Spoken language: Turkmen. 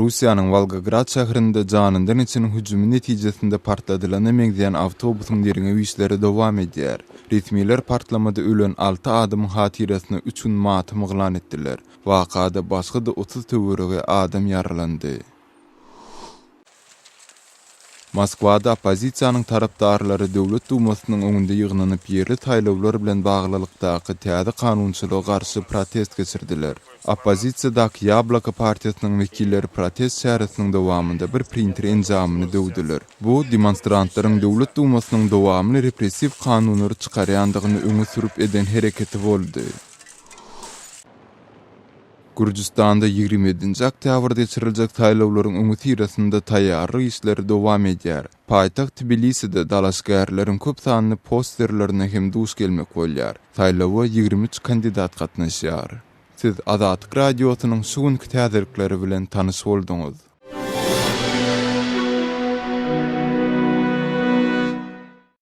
Russiýanyň Wolgograd şäherinde janyndan geçeniň hüjümi netijesinde partladylana meňzeýän awtobusyň derňew işleri dowam edýär. Resmiler partlamada ölen alty adamyň hatyrasyna üç gün matam yglan etdiler. Wakada başga-da 30 töweregi adam ýaralandy. Moskwada oppozisiýanyň tarapdarlary Döwlet Dumasynyň öňünde ýygnanyp ýerli saýlawlar bilen baglylykdaky täze kanunçylyga garşy protest geçirdiler. Oppozisiýadaky Ýabloko partiýasynyň wekilleri protest çäresiniň dowamynda bir printer enjamyny döwdüler. Bu, demonstrantlaryň Döwlet Dumasynyň dowamly repressiw kanunlary çykarýandygyny öňe sürüp eden hereketi boldy. Gürjüstanda 27-nji oktýabrda geçiriljek saýlawlaryň öňüsyrasynda taýýarlyk işleri dowam edýär. Paýtagt Tbiliside dalaşgärleriň köp sanly posterlerine hem duş gelmek bolýar. Saýlawa 23 kandidat gatnaşýar. Siz Azatlyk Radiosynyň şu günki täzelikleri bilen tanyş bolduňyz.